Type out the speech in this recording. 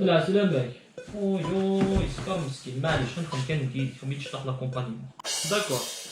العسلامة. اوي اوي، سكر مسكين. معليش، نخدم كان كي خميت تشطح l'accompagnement, d'accord.